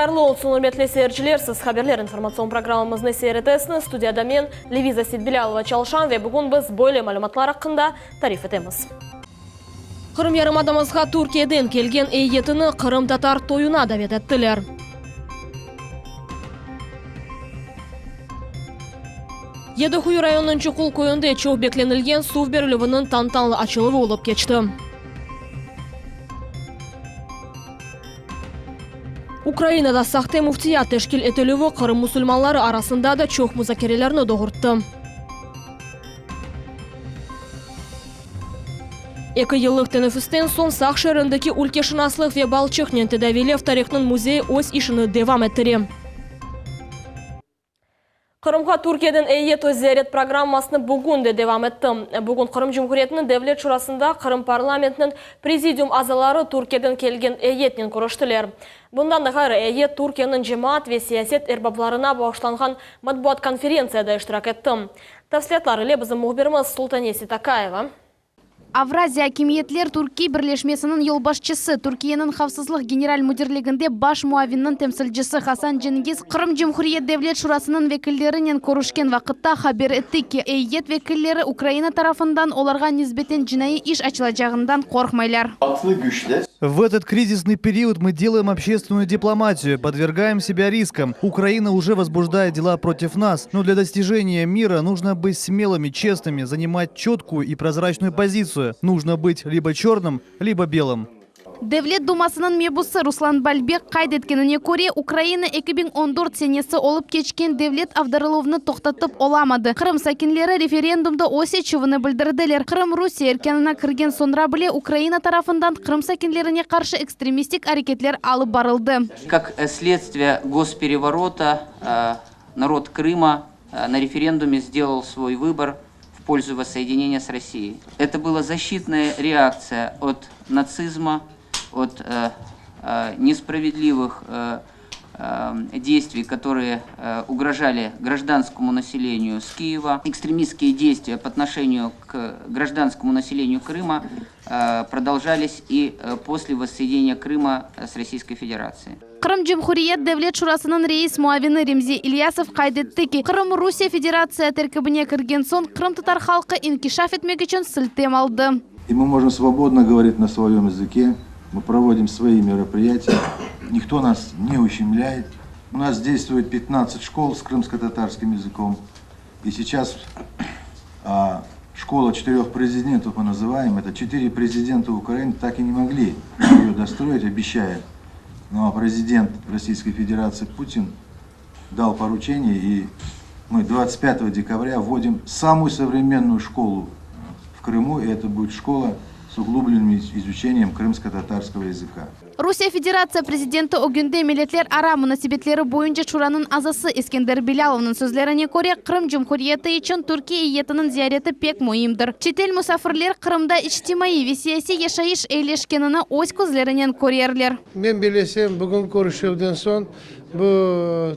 Hayırlı olsun, ürmetli seyirciler! Siz Haberler informatsion programmamıznı seyir etesiñiz. Studiyada men, Leviza Seytbilâlova, çalışam ve bugün biz böyle malümatlar aqqında tarif etemiz. Qırım yarımadamızğa Türkiyeden kelgen eyyetini qırımtatar toyuna davet ettiler. Yediquyu rayonınıñ Çuqul köyünde çoq beklenilgen suv berilüviniñ tantanlı açıluvı olıp keçti. Ukrainada sahte müftiyat teşkil etilüvi Qırım musulmanları arasında da çoq muzakerelerni doğurttı. Eki yıllıq teneffüsten soñ Saq şeerindeki ülkeşınaslıq ve balçıqnen tedaviylev tarihınıñ müzeyi öz işini devam ettire. Qırımğa Türkiyeden eyyet öz ziyaret programmasını bugün de devam etti. Bugün Qırım Cumhuriyetiniñ Devlet Şurasında Qırım parlamentiniñ Prezidium azaları Türkiyeden kelgen eyyetnen körüştiler. Bundan da ğayrı, eyyet Türkiyeniñ cemaat ve siyaset erbaplarına bağışlanğan matbuat konferentsiyada iştirak etti. Tafsilâtlar ile bizim mühbirimiz Sultane Seytakayeva. Avraziya akimiyetler türkiy birleşmesiniñ yolbaşçısı, Türkiyeniñ Havfsızlıq general müdirliginde baş muavinniñ temsilcisi Hasan Cengiz Qırım Cumhuriyet Devlet Şurasınıñ vekillerinen körüşken vaqıtta haber etti ki, eyyet vekilleri Ukraina tarafından olarğa nisbeten cinaiy iş açılacağından qorqmaylar. Atlı güçler. В этот кризисный период мы делаем общественную дипломатию, подвергаем себя рискам. Украина уже возбуждает дела против нас, но для достижения мира нужно быть смелыми, честными, занимать четкую и прозрачную позицию. Нужно быть либо черным, либо белым. Devlet dumasınıñ mebusı Ruslan Balbek qayd etkenine köre, Ukraina 2014 senesi olıp keçken devlet avdarıluvnı toqtatıp olamadı. Qırım sakinleri referendumda öz seçüvini bildirdiler. Qırım Rusiye erkânına kirgen soñra bile Ukraina tarafından Qırım sakinlerine qarşı ekstremistik areketler alıp barıldı. Kak следствие госпереворota, narod Krıma na referendume sdelal svoy vıbor v polzu vossoedineniya s Rossiyey. Eto byla zaşçitnaya reaktsiya ot natsizma, ot nespravedlivıh действий, которые угрожали гражданскому населению с Киева. Экстремистские действия по отношению к гражданскому населению Крыма продолжались и после воссоединения Крыма с Российской Федерацией. Qırım Cumhuriyet Devlet Şurasınıñ reis muavini Remzi İlyasov qayd etti ki, Qırım Rusiye Federatsiya terkibine kirgen soñ qırımtatar halqı inkişaf etmek içün siltem aldı. И мы можем свободно говорить на своем языке, мы проводим свои мероприятия, никто нас не ущемляет. У нас действует 15 школ с крымско-татарским языком. И сейчас а, школа четырех президентов мы называем, это четыре президента Украины так и не могли ее достроить, обещая. Ну а президент Российской Федерации Путин дал поручение, и мы 25 декабря вводим самую современную школу в Крыму, и это будет школа с углубленным изучением крымско-татарского языка. Rusiye Federatsiya prezidenti ögünde milletlerara munasebetleri boyunca Şuranıñ azası Eskender Bilâlovnıñ sözlerine köre, Qırım Cumhuriyeti içün Türkiye eyyetiniñ ziyareti pek müimdir. Çetel musafirler Qırımda içtimaiy ve siyasiy yaşayış eyileşkenini öz közlerinen körerler. Men bilesem, bugün körüşüvden soñ bu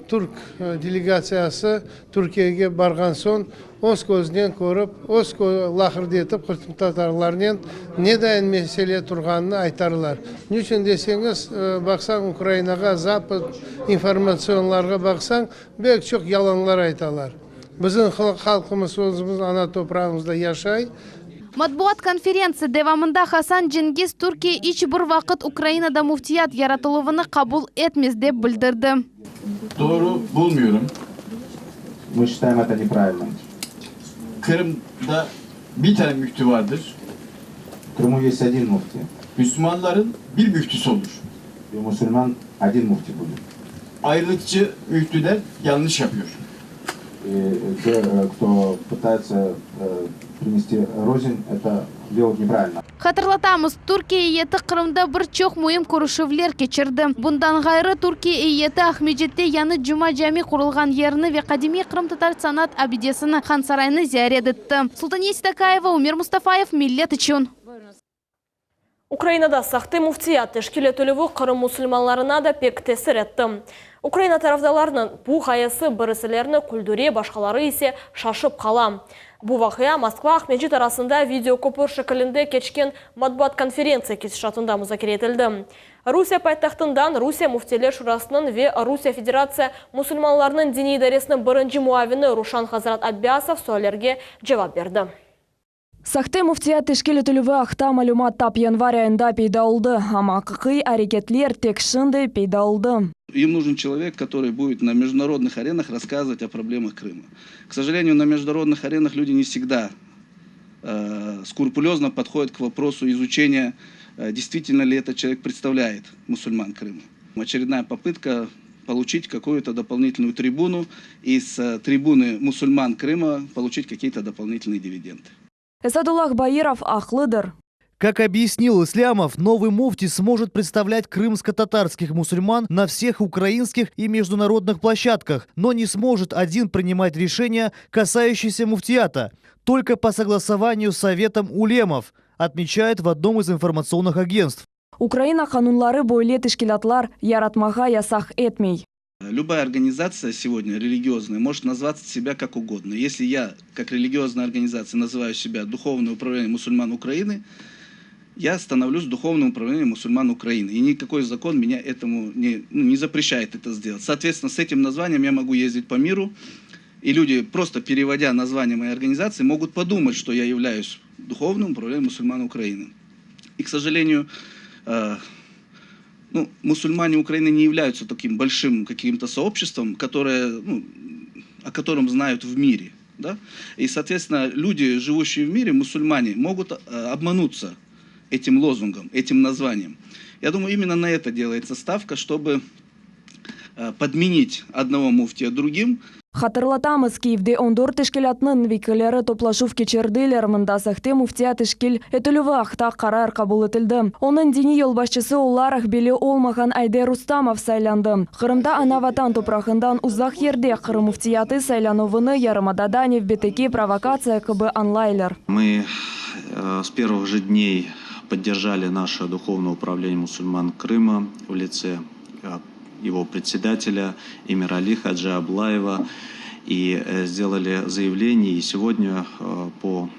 türk delegatsiyası Türkiyege barğan soñ öz közünen körip, öz laqırdı etip qırımtatarlarnen ne dayın mesele turğanını aytarlar. Niçün deseñiz, baqsañ Ukrainağa, Zapad informatsionlarğa baqsañ, bek çoq yalanlar aytalar. Bizim halqımız özümiz ana toprağımızda yaşay. Matbuat konferentsiya devamında Hasan Cengiz Türkiye iç bir vaqıt Ukrainada müftiyat yaratıluvını qabul etmez, dep bildirdi. Doğru bulmuyorum. Мы считаем это неправильным. Kırım'da bir tane müftü vardır. В Крыму есть один муфти. Müslümanların bir müftüsü olur. И у мусульман один муфти будет. Ayrılıkçı müftüler yanlış yapıyor. И те, кто пытается принести рознь, это делают неправильно. Hatırlatamız, Türkiye eyyeti Qırımda bir çoq müim körüşüvler keçirdi. Bundan ğayrı, Türkiye eyyeti Aqmescitte yañı Cuma cami qurulğan yerni ve qadimiy qırımtatar sanat abidesini, Hansaraynı ziyaret etti. Sultaniye Seytakayeva, Umer Mustafayev, Millet içün. Ukrainada sahte müftiyat teşkil etilüvi Qırım musulmanlarına da pek tesir etti. Ukraina tarafdarlarınıñ bu ğayesi birisilerini küldüre, başqaları ise şaşıp qala. Bu vaqia Moskva-Aqmescit arasında videokopür şekilinde keçken matbuat konferentsiya ketişatında muzakere etildi. Rusiye paytahtından Rusiye Müftiler Şurasınıñ ve Rusiye Federatsiya musulmanlarınıñ diniy idaresiniñ birinci muavini Ruşan Hazrat Abbasov suallerge cevap berdi. Sahte müftiyat teşkil etilüvi aqta malümat tap yanvar ayında peyda oldı, amma aqiqiy areketler tek şimdi peyda oldı. Им нужен человек, который будет на международных аренах рассказывать о проблемах Крыма. К сожалению, на международных аренах люди не всегда скрупулезно подходят к вопросу изучения, действительно ли этот человек представляет мусульман Крыма. Очередная попытка получить какую-то дополнительную трибуну и с трибуны мусульман Крыма получить какие-то дополнительные дивиденды. Esadullah Bairov aqlıdır. Как объяснил Ислямов, новый муфти сможет представлять крымско-татарских мусульман на всех украинских и международных площадках, но не сможет один принимать решения, касающиеся муфтията, только по согласованию с Советом улемов, отмечает в одном из информационных агентств. Ukraina qanunları böyle teşkilâtlar yaratmağa yasaq etmey. Любая организация сегодня религиозная может назвать себя как угодно. Если я, как религиозная организация, называю себя Духовное управление мусульман Украины, я становлюсь Духовным управлением мусульман Украины. И никакой закон меня этому не, ну, не запрещает это сделать. Соответственно, с этим названием я могу ездить по миру, и люди, просто переводя название моей организации, могут подумать, что я являюсь Духовным управлением мусульман Украины. И, к сожалению, э, ну, мусульмане Украины не являются таким большим каким-то сообществом, которое, ну, о котором знают в мире. Да? И, соответственно, люди, живущие в мире, мусульмане, могут э, обмануться этим лозунгом, этим названием. Я думаю, именно на это делается ставка, чтобы э, подменить одного муфтия другим. Hatırlatamız, Kiyevde 14 teşkilâtnıñ vekilleri toplaşuv keçirdiler. Mında sahte müftiyat teşkil etilüvi aqta qarar qabul etildi. Onıñ diniy yolbaşçısı olaraq belli olmağan Ayder Rustamov saylandı. Qırımda ana-Vatan toprağından uzaq yerde Qırım müftiyatı saylanuvını yarımadada nevbetteki provokatsiya kibi añlaylar. Мы э, с первых же дней поддержали наше духовное управление мусульман Крыма в лице э, его председателя Эмирали Хаджи Аблаева и э, сделали заявление. И сегодня по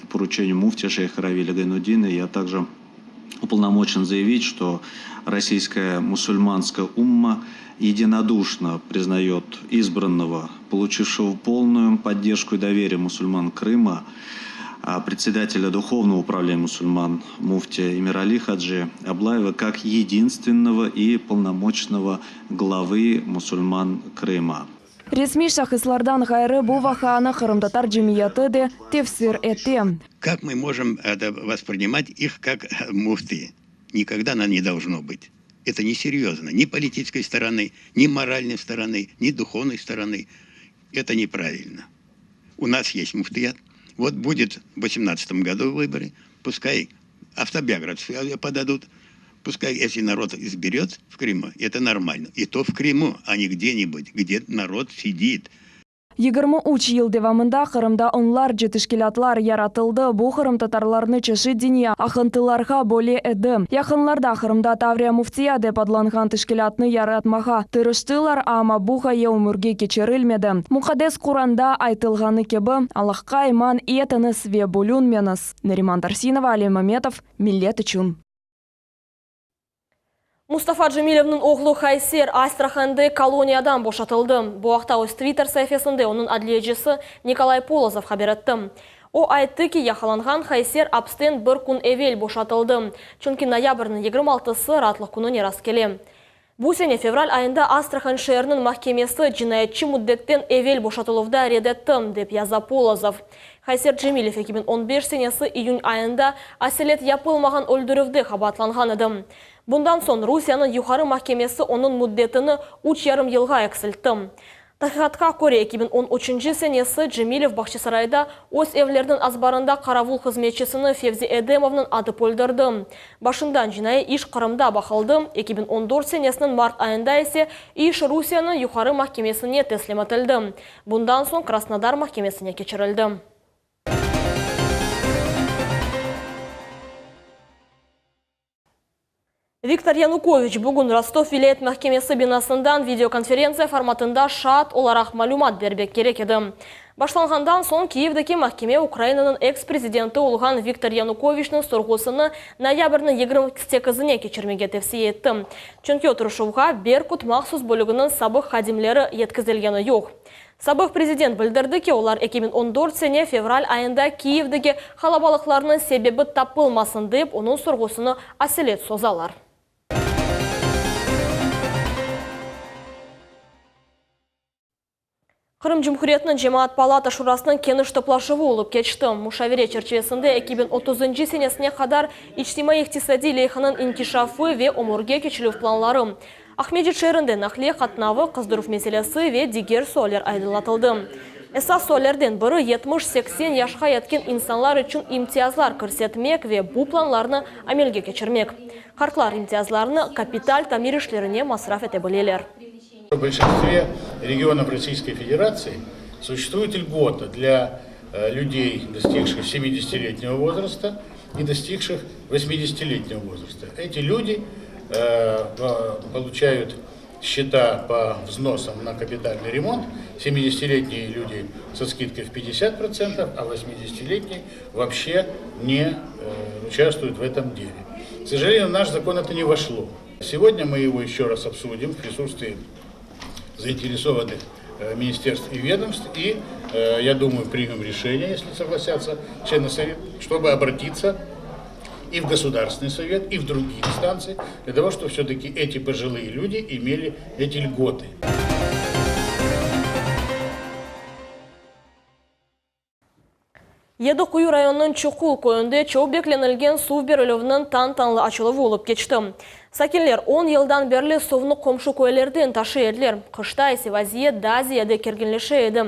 поручению муфтия шейха Равиля Гайнутдина я также уполномочен заявить, что российская мусульманская умма единодушно признает избранного, получившего полную поддержку и доверие мусульман Крыма, председателя Духовного управления мусульман муфтия Эмирали Хаджи Аблаева как единственного и полномочного главы мусульман Крыма. Resmiy şahıslardan ğayrı bu vaqianı qırımtatar cemiyeti de tefsir etti. Как мы можем это воспринимать их как муфты? Никогда нам не должно быть. Это несерьезно. Ни политической стороны, ни моральной стороны, ни духовной стороны. Это неправильно. У нас есть муфтият. Вот будет в 2018 году выборы. Пускай автобиографию подадут. Пускай, если народ изберет в Крыму, это нормально. И то в Крыму, а не где-нибудь, где народ сидит. 23 yıl devamında Qırımda onlarca teşkilâtlar yaratıldı. Bu qırımtatarlarnı çeşit diniy aqıntılarğa böle edi. Yaqınlarda Qırımda Tavriya Müftiyat dep adlanğan teşkilâtnı yaratmağa tırıştılar, amma bu ğaye ömürge keçirilmedi. Muqaddes Quranda aytılğanı kibi, Allahqa iman etiñiz ve bölünmeñiz. Nariman Tarsinova, Ali Mametov, Millet içün. Mustafa Cemilevniñ oğlu Hayser Astrahande koloniyadan boşatıldı. Bu aqta öz Twitter saifesinde onıñ adliyecisi Nikolay Polozov haber etti. O ayttı ki, yaqalanğan Hayser apsten bir kün evel boşatıldı, çünki noyabrniñ 26-sı raatlıq kününe rastkele. Bu sene fevral ayında Astrahan şeeriniñ mahkemesi cinayetçi müddetten evel boşatıluvda red etti, dep yaza Polozov. Hayser Cemilev 2015 senesi iyün ayında aselet yapılmağan öldürüvde qabaatlanğan edi. Bundan soñ Rusiyeniñ Yuqarı mahkemesi onıñ müddetini üç yarım yılğa eksiltti. Taqiqatqa köre, 2013 senesi Cemilev Bağçasarayda öz evleriniñ azbarında qaravul hızmetçisini Fevzi Edemovnıñ atıp öldürdi. Başından cinaiy iş Qırımda baqıldı, 2014 senesiniñ mart ayında ise iş Rusiyeniñ Yuqarı mahkemesine teslim etildi. Bundan soñ Krasnodar mahkemesine keçirildi. Viktor Yanukoviç bugün Rostov vilâyet mahkemesi binasından videokonferentsiya formatında şaat olaraq malümat bermek kerek edi. Başlanğandan soñ Kiyevdeki mahkeme Ukrainanıñ eks-prezidenti olğan Viktor Yanukoviçniñ sorğusını noyabrniñ 28-ine keçirmege tevsiye etti. Çünki oturışuvğa Berkut mahsus bölüginiñ sabıq hadimleri yetkizilgeni yoq. Sabıq prezident bildirdi ki, olar 2014 sene fevral ayında Kiyevdeki qalabalıqlarnıñ sebebi tapılmasın dep, onıñ sorğusını aselet sozalar. Qırım Cumhuriyetiniñ Cemaat palata şurasınıñ keniş toplaşuvı olıp keçti. Muşavere çerçivesinde 2030-ncı senesine qadar içtimaiy-iqtisadiy leyhanıñ inkişafı ve ömürge keçirüv planları, Aqmescit şeerinde naqliye qatnavı, qızdıruv meselesi ve diger sualler aydınlatıldı. Esas suallerden biri, 70-80 yaşqa yetken insanlar içün imtiyazlar kirsetmek ve bu planlarnı amelge keçirmek. Qartlar imtiyazlarnı kapital tamir işlerine masraf ete bileler. В большинстве регионов Российской Федерации существует льгота для людей, достигших 70-летнего возраста и достигших 80-летнего возраста. Эти люди получают счета по взносам на капитальный ремонт. 70-летние люди со скидкой в 50%, а 80-летние вообще не участвуют в этом деле. К сожалению, в наш закон это не вошло. Сегодня мы его еще раз обсудим в присутствии заинтересованных министерств и ведомств. И, я думаю, примем решение, если согласятся члены Совета, чтобы обратиться и в Государственный Совет, и в другие инстанции, для того, чтобы все-таки эти пожилые люди имели эти льготы. Yedi Quyu rayonınıñ Çuqul köyünde çoq beklenilgen suv berilüviniñ tantanlı açıluvı olıp keçti. Sakinler on yıldan berli suvnı qomşu köylerden taşıy ediler, qışta ise vaziyet daa ziyade kerginleşe edi.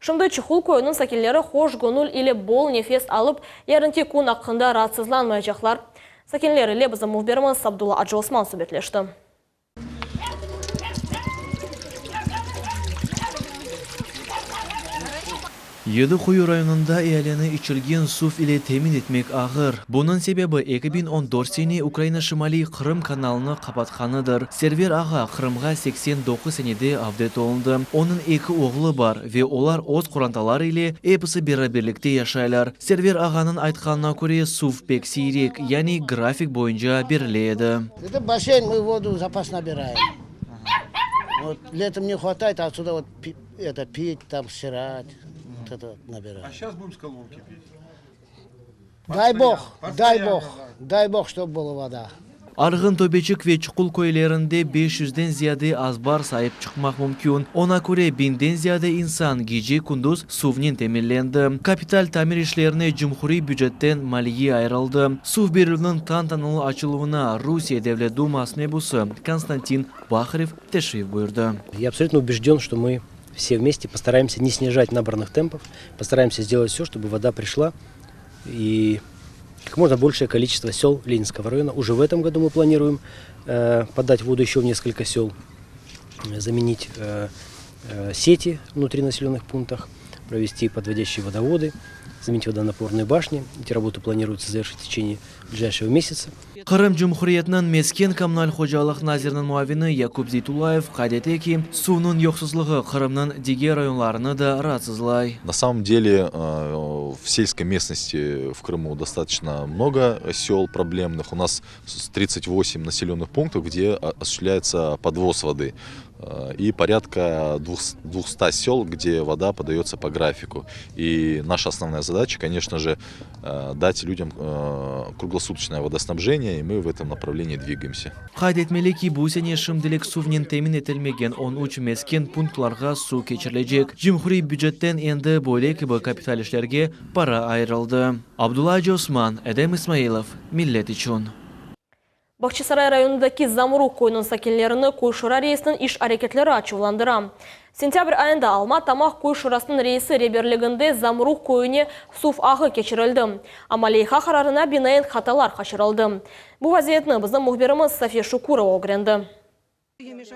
Şimdi Çuqul köyüniñ sakinleri hoş göñül ile bol nefes alıp, yarınki kün aqqında raatsızlanmaycaqlar. Sakinler ile bizim mühbirimiz Abdulla Acıosman subetleşti. Yedi Quyu rayonında ealeni içilgen suv ile temin etmek ağır. Bunıñ sebebi 2014 sene Ukraina Şimaliy Qırım kanalını qapatqanıdır. Server ağa Qırımğa 89 senede avdet olundı. Onıñ eki oğlu bar ve olar öz qorantaları ile episi beraberlikte yaşaylar. Server ağanıñ aytqanına köre, suv pek siyrek, yani grafik boyunca berile edi. Это бассейн, мы воду запас набираем. Вот летом не хватает, а отсюда вот это пить, там стирать, вот это вот набираем. А сейчас будем с колонки пить? Дай бог, дай бог, дай бог, чтобы была вода. Arğın Töpeçik ve Çuqul köylerinde 500-den ziyade azbar sayıp çıqmaq mümkün. Oña köre, biñden ziyade insan gece-kündüz suvnen teminlendi. Kapital tamir işlerine cumhuriy bücetten maliye ayırıldı. Suv berüvniñ tantanalı açıluvına Rusiye Devlet Duması mebusı Konstantin Baharev teşrif buyurdı. Я абсолютно убежден, что мы все вместе постараемся не снижать набранных темпов, постараемся сделать все, чтобы вода пришла и как можно большее количество сел Ленинского района. Уже в этом году мы планируем э, подать воду еще в несколько сел, заменить э, э, сети внутри населенных пунктах, провести подводящие водоводы, заменить водонапорные башни. Эти работы планируется завершить в течение ближайшего месяца. Qırım Cumhuriyetiniñ mesken kommunal hocalıq naziriniñ muavini Yakub Zeytullayev qayd ete ki, suvnıñ yoqsuzlığı Qırımnıñ diger rayonlarını da raatsızlay. На самом деле в сельской местности в Крыму достаточно много сел проблемных. У нас 38 населенных пунктов, где осуществляется подвоз воды. И порядка 200 сел, где вода подается по графику. И наша основная задача, конечно же, дать людям круглосуточное водоснабжение, и мы в этом направлении двигаемся. Qayd etmeli ki, bu sene şimdilik suvnen temin etilmegen 13 mesken punktlarğa suv keçirilecek. Cumhuriy bücetten endi böyle kibi kapital işlerge para ayırıldı. Abdulla Acıosman, Edem İsmailov, Millet içün. Bağçasaray rayonındaki Zamruq köyüniñ sakinlerini köy şura reisiniñ iş areketleri açuvlandıra. Sentâbr ayında Alma Tamaq köy şurasınıñ reisi reberliginde Zamruq köyüne suv ağı keçirildi. Amma leyha qararına binaen hatalar qaçırıldı. Bu vaziyetni bizim mühbirimiz Safiye Şukurova ögrendi.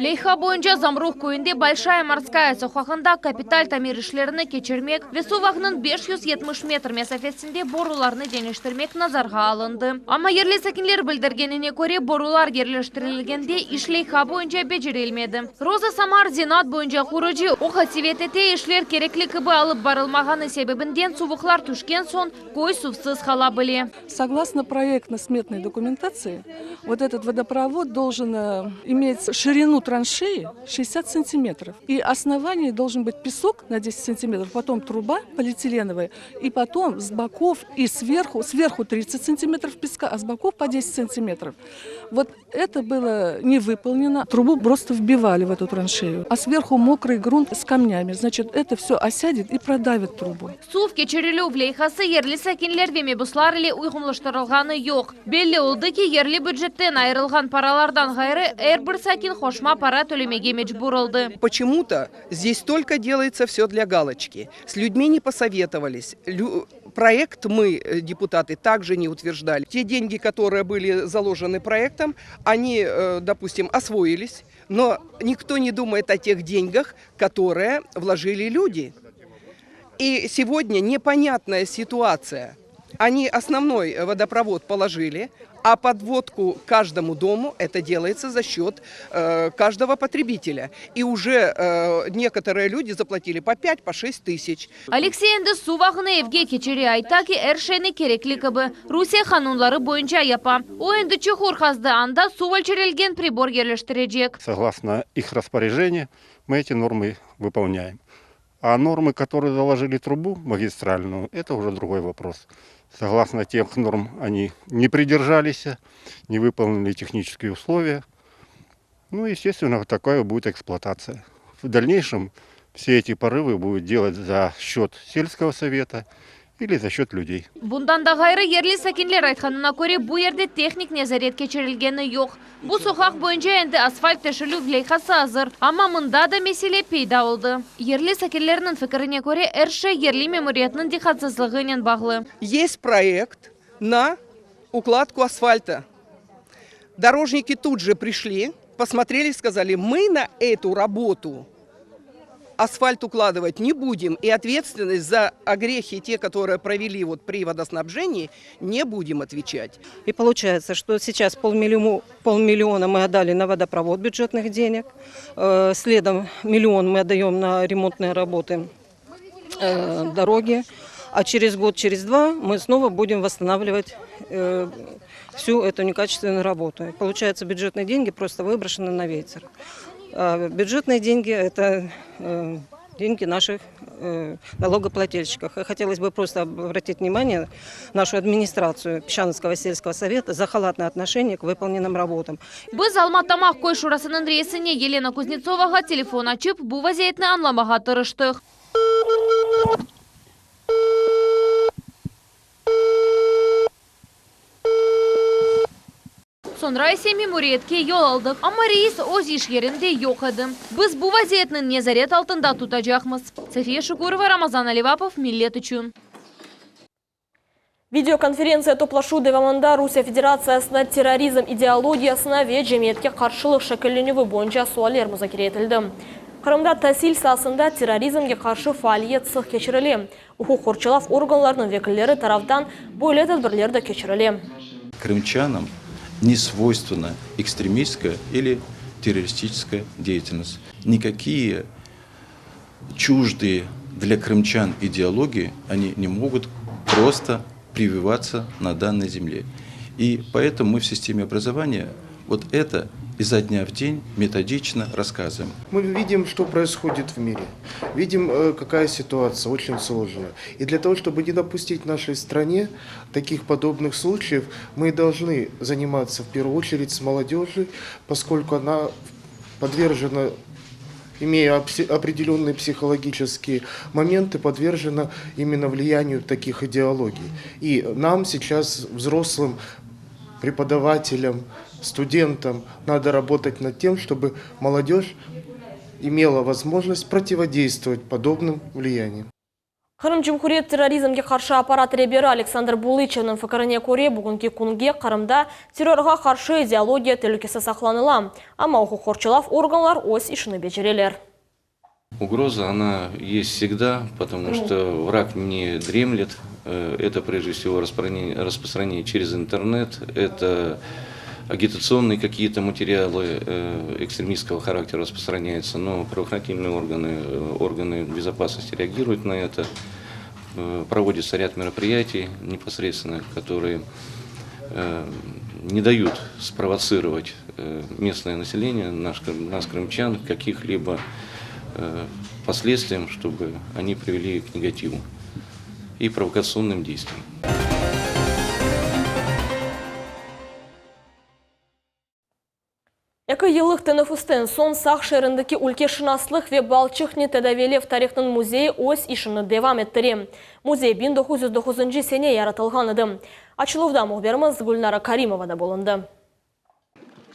Leyha boyunca Zamruh köyünde Bolşaya Morskaya soqağında kapital tamir işlerini keçirmek ve suv ağınıñ 570 metr mesafesinde borularnı deñiştirmek nazarğa alındı. Amma yerli sakinler bildirgenine köre, borular yerleştirilgende iş leyha boyunca becerilmedi. Roza Samar zenaat boyunca qurucı. O qasevet ete, işler kerekli kibi alıp barılmağanı sebebinden suvuqlar tüşken soñ köy suvsız qala bile. Согласно проектно-сметной документации, вот этот водопровод должен э, иметь ширину траншеи 60 сантиметров. И основание должен быть песок на 10 сантиметров, потом труба полиэтиленовая, и потом с боков и сверху, сверху 30 сантиметров песка, а с боков по 10 сантиметров. Вот это было не выполнено. Трубу просто вбивали в эту траншею. А сверху мокрый грунт с камнями. Значит, это все осядет и продавит трубу. Suv keçirilüv leyhası yerli sakinler ve mebuslar ile uyğunlaştırılğanı yoq. Belli oldı ki, yerli bücetten ayırılğan paralardan ğayrı er bir sakin qoşma para tölemege mecbur oldı. Почему-то здесь только делается все для галочки. С людьми не посоветовались. Лю- Проект мы, э, депутаты, также не утверждали. Те деньги, которые были заложены проектом, они, э, допустим, освоились, но никто не думает о тех деньгах, которые вложили люди. И сегодня непонятная ситуация. Они основной водопровод положили, а подводку каждому дому это делается за счет э, каждого потребителя. И уже э, некоторые люди заплатили по 5, по 6 тысяч. Алексей endi suv ağını evge keçire ayta ki, er şeyni kerekli kibi. Rusiye qanunları boyunca yapa. O endi çuqur qazdı, anda suv ölçerilgen pribor yerleştirecek. Согласно их распоряжению, мы эти нормы выполняем. А нормы, которые заложили трубу магистральную, это уже другой вопрос. Согласно тех норм они не придержались, не выполнили технические условия. Ну, естественно, такая будет эксплуатация. В дальнейшем все эти порывы будут делать за счет сельского совета или за счет людей. Bundan da ğayrı yerli sakinler aytqanına köre bu yerde tehnik nezaret keçirilgeni yoq. Bu soqaq boyunca endi asfalt töşelüv leyhası azır. Amma mında da mesele peyda oldı. Yerli sakinlerniñ fikrine köre er şey yerli memuriyetniñ diqqatsızlığınen bağlı. Есть проект на укладку асфальта. Дорожники тут же пришли, посмотрели, сказали, мы на эту работу асфальт укладывать не будем, и ответственность за огрехи, те, которые провели вот при водоснабжении, не будем отвечать. И получается, что сейчас полмиллиона, полмиллиона мы отдали на водопровод бюджетных денег, э, следом миллион мы отдаем на ремонтные работы э, дороги, а через год, через два мы снова будем восстанавливать э, всю эту некачественную работу. И получается, бюджетные деньги просто выброшены на ветер. А бюджетные деньги – это э, деньги наших э, налогоплательщиков. И хотелось бы просто обратить внимание нашу администрацию Песчановского сельского совета за халатное отношение к выполненным работам. Biz Alma Tamaq köy şurasınıñ reisine Yelena Kuznetsovağa telefon açıp bu vaziyetni añlamağa tırıştıq. Soñra ise memuriyetke yol aldıq, amma reis öz iş yerinde yoq edi. Biz bu vaziyetni nezaret altında tutacaqmız. Safiye Şukurova, Ramazan Alivapov, Millet içün. Videokonferentsiya toplaşuv devamında Rusiye Federatsiyasında terrorizm ideologiyasına ve cemiyetke qarşılıq şekillenüvi boyunca sualler muzakere etildi. Qırımda tasil saasında terrorizmge qarşı faaliyet sıq keçirile. Uquq qorçalav organlarınıñ vekilleri tarafından böyle tedbirler de keçirile. Крымчанам не свойственна экстремистская или террористическая деятельность. Никакие чуждые для крымчан идеологии, они не могут просто прививаться на данной земле. И поэтому мы в системе образования вот это изо дня в день методично рассказываем. Мы видим, что происходит в мире. Видим, э, какая ситуация очень сложная. И для того, чтобы не допустить в нашей стране таких подобных случаев, мы должны заниматься в первую очередь с молодежью, поскольку она подвержена имея определенные психологические моменты, подвержена именно влиянию таких идеологий. И нам сейчас, взрослым преподавателям, студентам, надо работать над тем, чтобы молодежь имела возможность противодействовать подобным влияниям. Qırım Cumhuriyet terrorizmge qarşı apparat reberi Aleksandr Bulıçevniñ fikirine köre, bugünki künge Qırımda terrorğa qarşı ideologiya telükesi saqlanıla, amma uquqqorçalav organlar öz işini becereler. Угроза, она есть всегда, потому что враг не дремлет. Это, прежде всего, распространение через интернет, это агитационные какие-то материалы экстремистского характера распространяются, но правоохранительные органы, органы безопасности реагируют на это. Проводится ряд мероприятий непосредственно, которые не дают спровоцировать местное население, наш, нас, крымчан, к каких-либо последствиям, чтобы они привели к негативу и провокационным действиям. Eki yıllıq teneffüsten soñ Saq şeerindeki ülkeşınaslıq ve balçıqnen tedaviylev tarihınıñ müzeyi öz işini devam ettire. Müzey 1909 sene yaratılğan edi. Açıluvda mühbirimiz Gülnara Karimova da bulundı.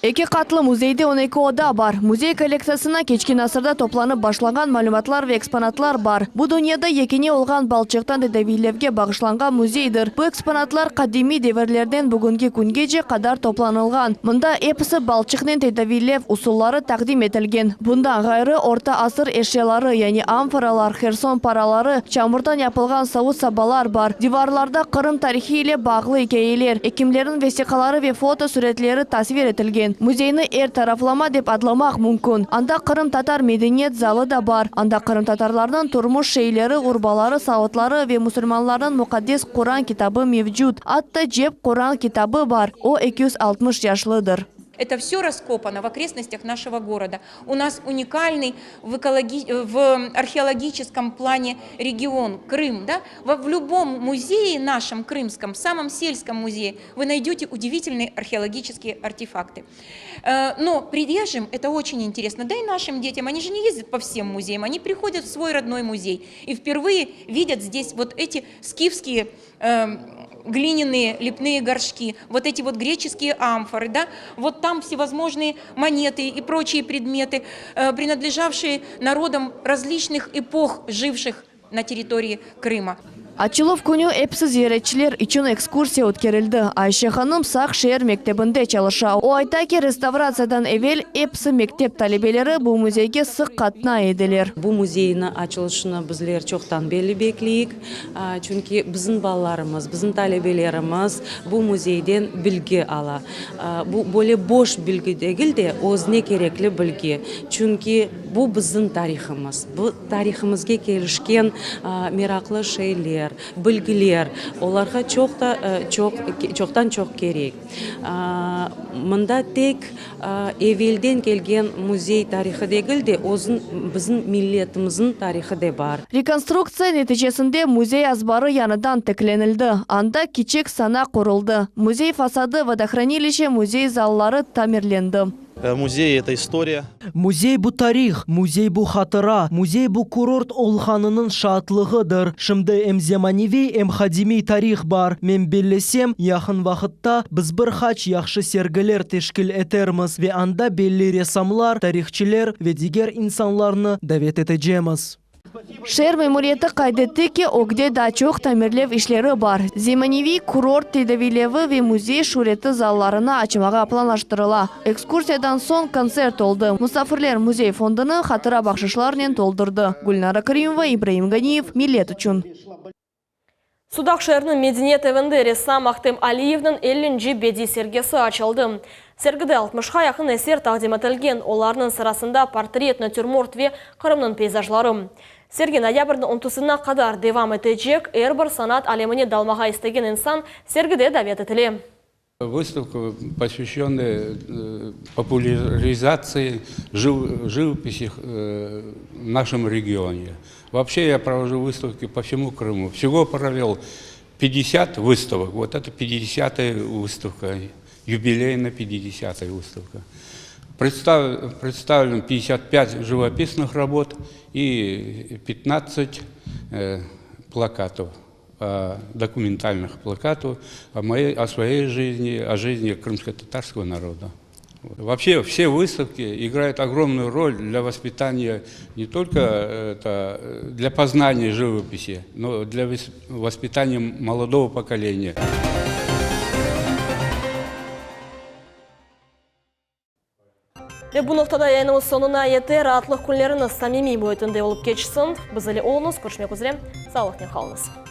Eki qatlı müzeyde on eki oda bar. Müzey kollektsiyasına keçken asırda toplanıp başlanğan malümatlar ve eksponatlar bar. Bu dünyada yekâne olğan balçıqtan tedaviylevge bağışlanğan müzeydir. Bu eksponatlar qadimiy devirlerden bugünki küngece qadar toplanılğan. Mında episi balçıqnen tedaviylev usulları taqdim etilgen. Bundan ğayrı, orta asır eşyaları, yani amforalar, herson paraları, çamurdan yapılğan savut-sabalar bar. Divarlarda Qırım tarihi ile bağlı ikâyeler, ekimlerniñ vesiqaları ve foto süretleri tasvir etilgen. Müzeyni er taraflama dep adlamaq mümkün. Anda qırımtatar medeniyet zalı da bar. Anda qırımtatarlarnıñ turmuş şeyleri, urbaları, savutları ve musulmanlarnıñ muqaddes Quran kitabı mevcut. Atta cep Quran kitabı bar, o 260 yaşlıdır. Это все раскопано в окрестностях нашего города. У нас уникальный в, экологи... в археологическом плане регион Крым. Да? В, в любом музее нашем крымском, в самом сельском музее, вы найдете удивительные археологические артефакты. Э, но приезжим это очень интересно. Да и нашим детям, они же не ездят по всем музеям, они приходят в свой родной музей и впервые видят здесь вот эти скифские э, глиняные лепные горшки, вот эти вот греческие амфоры, да, вот там всевозможные монеты и прочие предметы, э, принадлежавшие народам различных эпох, живших на территории Крыма. Açıluv künü episi ziyaretçiler içün ekskursiya ötkerildi. Ayşe hanım Saq şeer mektebinde çalışa. O ayta ki, restavratsiyadan evel episi mektep talebeleri bu müzeyge sıq qatnay ediler. Bu müzeyniñ açılışını bizler çoqtan berli bekleyik, çünki bizim balalarımız, bizim talebelerimiz bu müzeyden bilgi ala. Bu böyle boş bilgi degil de, özüne kerekli bilgi. Çünki bu bizim tarihımız, bu tarihımızğa kelişken meraqlı şeyler, bilgiler olarğa çoq da çoq çoqtan çoq kerek. Mında tek evelden kelgen müzey tarihı degil de, özün bizim milletimizniñ tarihı da bar. Rekonstruktsiya neticesinde müzey azbarı yañıdan tiklenildi. Anda kiçik sana quruldı. Müzey fasadı, vodohranilище, müzey zalları tamirlendi. Музей – это история. Müzey bu tarih, müzey bu hatıra, müzey bu kurort olğanınıñ şaatlığıdır. Şimdi em zemaneviy, em qadimiy tarih bar. Men bellesem, yaqın vaqıtta biz bir qaç yahşı sergiler teşkil etermiz ve anda belli ressamlar, tarihçiler ve diger insanlarnı davet etecekmiz. Şeer memuriyeti qayd etti ki, ögde daa çoq tamirlev işleri bar. Zemaneviy kurort tedaviylevi ve müzey şüreti zallarını açmağa planlaştırıla. Ekskursiyadan soñ kontsert oldı. Musafirler müzey fondunı hatıra bahşışlarnen toldurdı. Gülnara Karimova, İbraim Ganiyev, Millet içün. Sudaq şeeriniñ medeniyet evinde ressam Ahtem Aliyevniñ 50. bediy sergisi açıldı. Sergide 60-qa yaqın eser taqdim etilgen. Olarnıñ sırasında portret, natürmort ve Qırımnıñ peyzajları. Sergi noyabrniñ 30-ına qadar devam etecek. Er bir sanat alemine dalmağa istegen insan sergide davet etile. Выставка, посвященная э, популяризации живописи э, в нашем регионе. Вообще я провожу выставки по всему Крыму. Всего провел 50 выставок. Вот это 50-я выставка, юбилейная 50-я выставка. Представ, представлен 55 живописных работ и 15 э, плакатов. Э, документальных плакатов о, моей, о своей жизни, о жизни крымско-татарского народа. Вообще все выставки играют огромную роль для воспитания не только это, для познания живописи, но для воспитания молодого поколения. Ve bu noqtada yayınımız soñuna yete. Raatlıq künleriñiz samimiy müitinde olıp keçsin. Biz ile oluñız, körüşmek üzre, sağlıqnen qalıñız.